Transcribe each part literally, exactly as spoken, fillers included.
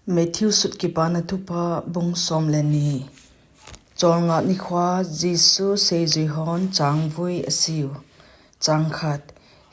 Matthew sut Kipana Thupha bung som le ni. Cholngah nikhoa Jesu seijui hon changvui asiu. Chang khat.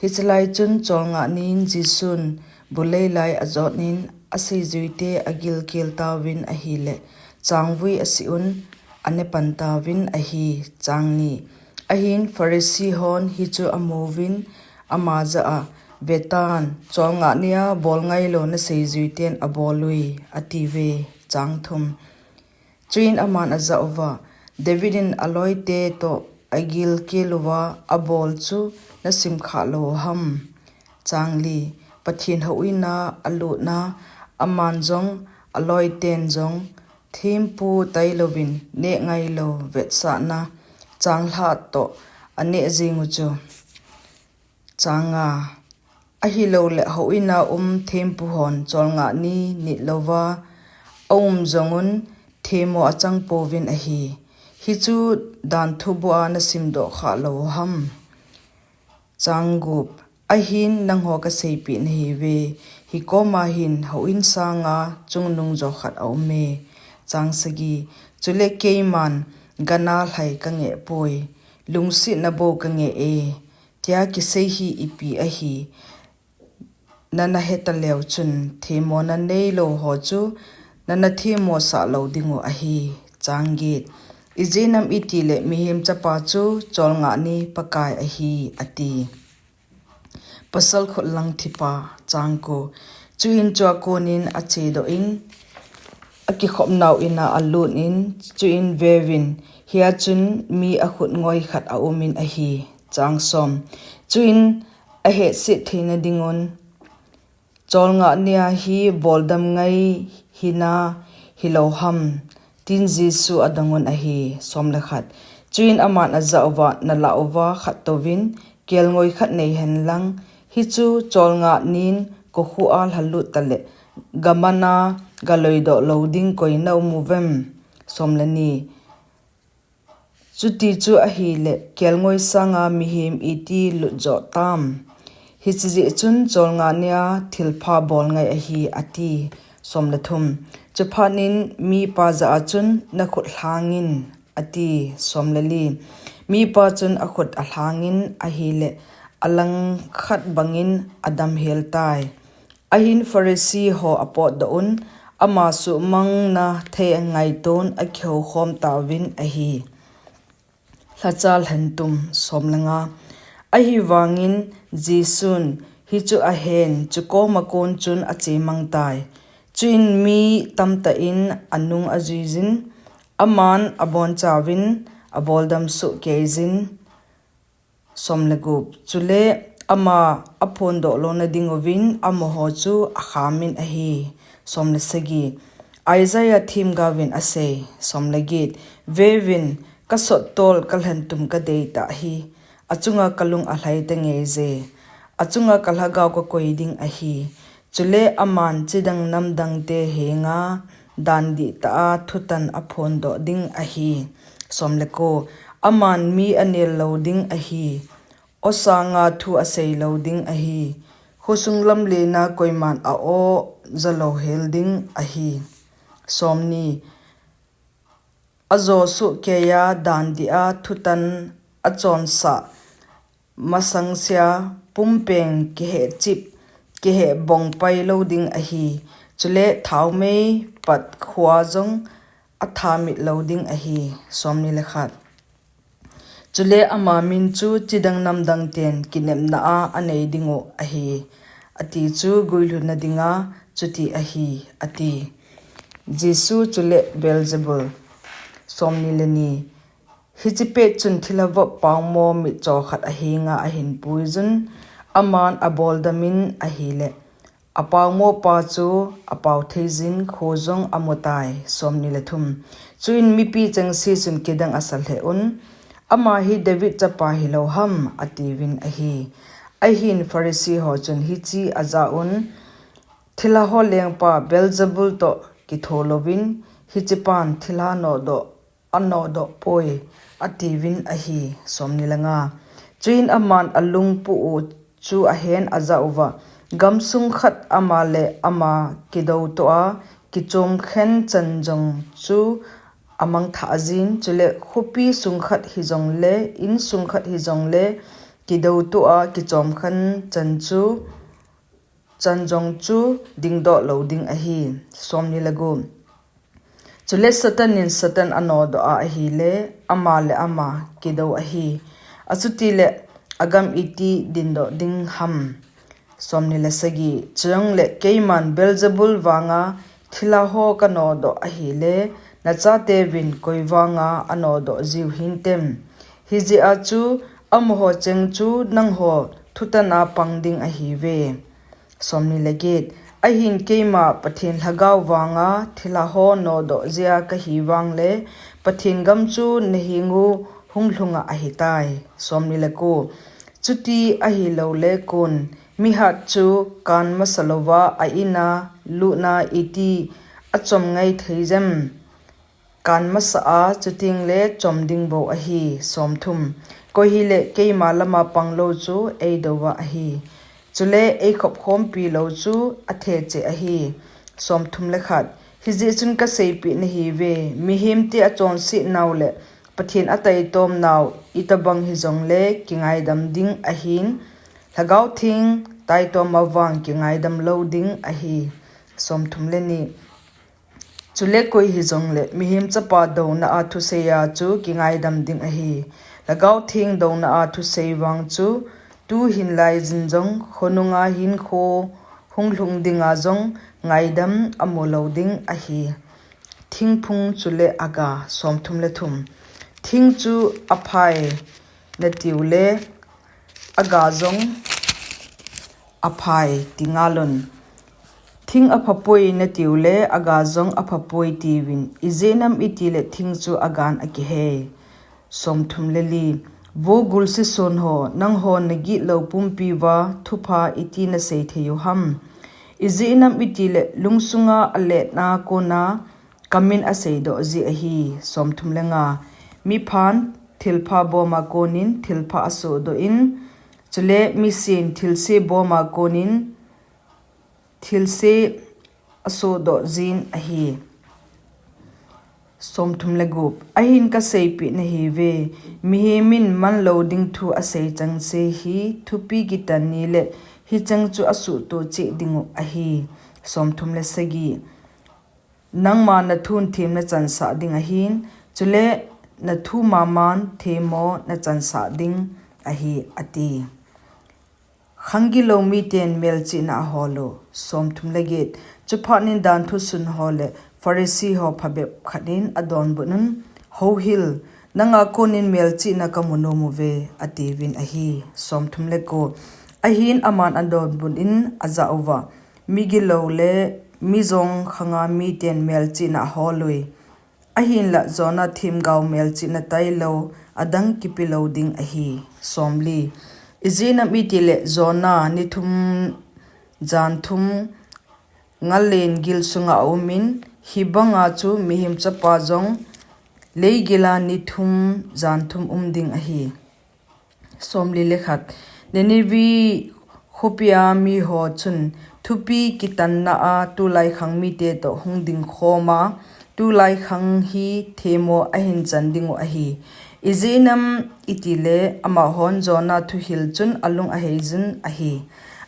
Hichelai chun cholngah nin Jesun bulei lai ajotnin aseijuite agilkel tauvin ahile changvui asiun anepan tauvin ahi. Chang ni. Ahin Pharisee hon hichu amuvin ama jah a, "Vetan, cholngah nia bol ngailou naseijuiten abol ui," atiuve. Chang thum. Chuin aman ajah uva, "David in aloite toh agilkel uva abol chu nasim khah lou ham?" Chang li. Pathen houin a alutna aman jong aloiten jong thempu tailouvin neh ngailou vetsahna changlhah toh aneh jing u chu. Chang nga. Ahilouleh houin a um thempu hon cholngah ni nit louva aum jongun themmo achang pouvin ahi. Hichu dan thubu a nasim doh khah lou ham? Chang gup. Ahin nangho kaseipeh nahiuve, hikoma hin houin sanga chungnung jo khat aume. Chang sagi. Chule keiman gana lhai kangeh poi, lungsetna bou kangeh e, tia kisei hi ipi ahi? Nana heta leu chun themmona neilou ho chu nana themmo sah lou dingu ahi. Chang get. Ijeh inem itile Mihem Chapa chu cholngah ni Pakai ahi, ati. Pasal khut lang thipa. Chang ko. Chuin chua konin achedoh in akikhopnau in a alutin, chuin veuvin, hia chun mi akhut ngoi khat aumin ahi. Chang som. Chuin ahetset theina dingun, cholngah nia hi boldam ngai hina hilou ham? Tin Jesu adongun ahi. Som le khat. Chuin aman ajah uva, nalah uva khat touvin kelngoi khat nei henlang, hichu cholngah nin kokhuh a lhalut tale gamana galoidoh lou ding koi naum uvem? Som le ni. Chuti chu ahile kelngoi sanga mihem iti lut joh tam? Hiche jeh chun cholngah nia thilpha bol ngai ahi, ati. Som le thum. Chuphat in mipa jah a chun, nakhut lhangin, ati. Som le li. Mipa chun akhut alhangin ahile alangkhat bangin adam hel tai. Ahin Pharisee ho apotdoh un, ama suhmangna thei angaiton akihoukhom tauvin ahi. Lhacha lhentum. Som le nga. Ahivangin Jesun hichu ahen, chukoma kon chun achemang tai. Chuin mi tamtah in anung ajuijin, aman abonchauvin aboldam sohkeijin. Som le gup. Chule ama aphondoh louna dinguvin amaho chu akhamin ahi. Som le sagi. Isaiah themgaovin asei. Som le get. Veuvin, kasottol kalhentum kadeitah hi, achunga kalung alhai tangeije, achunga kalhagao kakoi ding ahi. Chule aman chidang namdangte henga dan dihtah a thutan aphondoh ding ahi. Som le ko. Aman mi anel lou ding ahi, osanga thu asei lou ding ahi, khosung lamlena koiman a-o jalou hel ding ahi. Som ni. Ajo sohkeiya dan dih a thutan achonsah masangsea pumpeng kihehchip, kihehbong pailou ding ahi. Chule thaomei pat khoa jong athamit lou ding ahi. Som ni le khat. Chule ama min chu chidang namdang ten kinepna a anei dingu ahi, ati chu guilhunna dinga chuti ahi, ati. Jesu chule Beelzebul. Som ni le ni. Hiche pet chun thilha vop paomo mitcho khat ahenga ahin puijun, aman aboldamin ahile, apaomopa chu apao theijin kho jong amutai. Som ni le thum. Chuin mipi chengse chun kidang asa lheh un, "Ama hi David chapa hilou ham?" atiuvin ahi. Ahin Pharisee ho chun hiche ajah un, "Thilha ho lengpa Beelzebul toh kitho louvin hichepan thilha nodoh anodoh poi," atiuvin ahi. Som ni le nga. Chuin aman alungpu u chu ahen ajah uva, "Gamsung khat ama le ama kidou toh a kichomkhen chan jong chu amangthah jin, chule khopi sungkhat hijongle, in sungkhat hijongle, kidou toh a kichomkhen chan chu, chan jong chu dingdoh lou ding ahi. Somni le gup. Chule Satan in Satan anodoh a ahile, ama le ama kidou ahi. Achutile agam iti dindoh ding ham? Somni le sagi. Chujongle keiman Beelzebul vanga thilha ho kanodoh ahile, nachateuvin koi vanga anodoh jiu hintem? Hijeh a chu amaho cheng chu nangho thutan a pang ding ahiuve. Somni le get. Ahin keima Pathen lhagao vanga thilha ho nodoh jeh a kahi vangle, Pathen gam chu nahengu hunglhunga ahitai. Somni le ko. Chuti ahiloule kon, mihat chu kan masa louva a-in'a lutna iti achom ngai thei jem? Kan masa a, chutengle chom ding bou ahi. Somthum. Koi hile keima lama panglou chu eidouva ahi. Chule eikhop khompi lou chu athecheh ahi. Somthum le khat. Hijeh chun kaseipeh nahiuve, mihemte achonsetnau le Pathen ataitomnau itobang hijongle kingaidam ding ahin, Lhagao Theng taitom'a vang kingaidam lou ding ahi. Somthum le ni. Chule koi hijongle mihem chapa douna a thusei a chu kingaidam ding ahi. Lhagao Theng douna a thusei vang chu tuhin laijin jong, khonunga hinkho hunglhung dinga jong ngaidam amu lou ding ahi. Thingphung chule aga. Somthum le thum. Thing chu aphai natiule aga jong aphai ti ngalun. Thing aphapoi natiule aga jong aphapoi tiuvin. Ijeh inem itile thing chu agan akihei. Somthum le li. Vo gulse son ho, nanghon nagitlou pumpi uva thupha iti nasei thei u ham? Ijeh inem itile lungsunga aletna kona kamin aseidoh jeh ahi. Somthum le nga. Miphan thilpha bom'a konin thilpha asohdoh in, chule misin thilse bom'a konin thilse asohdoh jin ahi. Somthum le gup. Ahin kaseipeh nahiuve, mihemin manlou ding thu asei chengse hi thupi kitan nile hicheng chu asuhtoh cheh dingu ahi. Somthum le sagi. Nangma nathun them nachansah ding ahin, chule nathu maman themmo nachansah ding ahi, ati. Khang gilou miten melchihna ahol u. Somthum le get. Chuphat in danthu sun ho le Pharisee ho phabep khat in adonbut un, Houhil, nanga konin melchihna kamu nom uve, atiuvin ahi. Somthum le ko. Ahin aman adonbut in ajah uva, Migilou le mijong khanga miten melchihna ahol ui. Ahinla Jonah themgao melchihna tailou adang kipe lou ding ahi. Somli. Ijeh inem itile Jonah nithum janthum ngallen gil sunga aumin, hibanga chu mihem chapa jong leigila nithum janthum um ding ahi. Somli le khat. Nineveh khopia miho chun thupi kitanna a tulai khang mite toh hung dingkhom'a, tulai khang hi themmo ahin chan dingu ahi. Ijeh inem itile amahon Jonah thuhil chun alung aheijin ahi.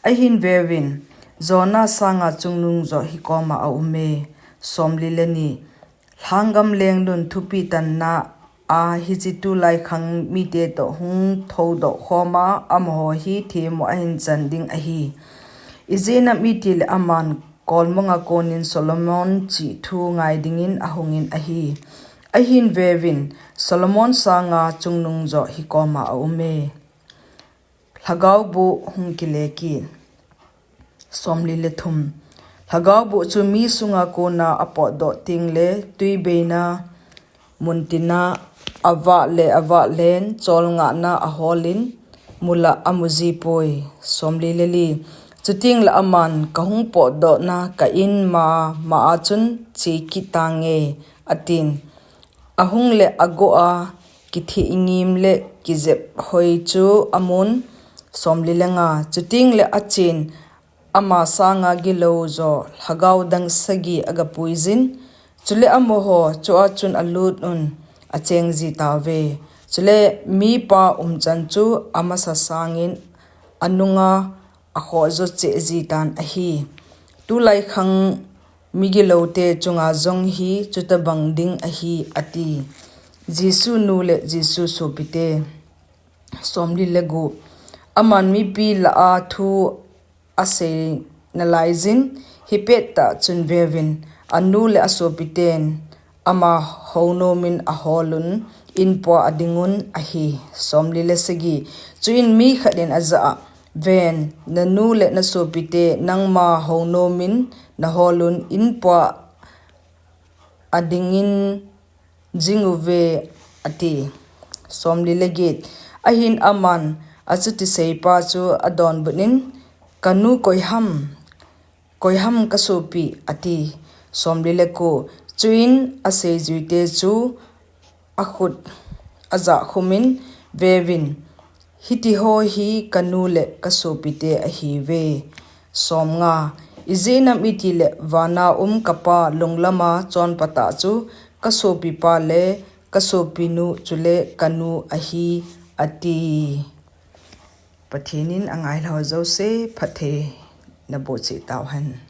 Ahin veuvin, Jonah sanga chungnung joh hikoma aume. Somli le ni. Lhanggam lenglun thupi tanna a hiche tulai khang mite toh hung thoudoh khom'a, amaho hi themmo ahin chan ding ahi. Ijeh inem itile aman kolmanga konin Solomon chih thu ngai dingin ahungin ahi. Ahin veuvin, Solomon sanga chungnung joh hikoma aume. Lhagao boh hung kile kit. Somli le thum. Lhagao boh chu mi sunga kona apotdoh tengle, twibeina muntina avah le avah len, cholngahna aholin, mula amu jipoi. Somli le li. Chutengle aman, kahung potdohna ka in ma, ma a chun che kit tange, atin. Ahung le agoh a kitheh ngim le kijep hoi chu amun. Somli le nga. Chutengle achen ama sanga gilou jo lhagao dang sagi agapuijin, chule amaho chua chun alut un acheng jitauve. Chule mipa umchan chu amasa sangin anunga akhoh jo cheh jitan ahi. Tulai khang migiloute chunga jong hi chutobang ding ahi, ati. Jesu nu le Jesu sopite. Somli le gup. Aman mipi lah a thu asei nalaijin, hipettah chun veuvin, anu le asopiten ama hounomin aholun, inpua adingun ahi. Somli le sagi. Chuin mi khat in ajah a, Ven, nanu le nasopite nangma hounomin naholun, inpua adingin jinguve, ati. Somli le get. Ahin aman achuti seipa chu adonbutnin, Kanu koiham, koiham kasopi, ati. Somli le ko. Chuin aseijuite chu akhut ajahkhumin, Veuvin, hitiho hi kanu le kasopite ahiuve. Somnga. Ijeh inem itile vana um kapa lunglama chonpatah chu kasopipa le kasopinu chule kanu ahi, ati. Pathen in angailhah jouse phatthei naboh cheh tauhen.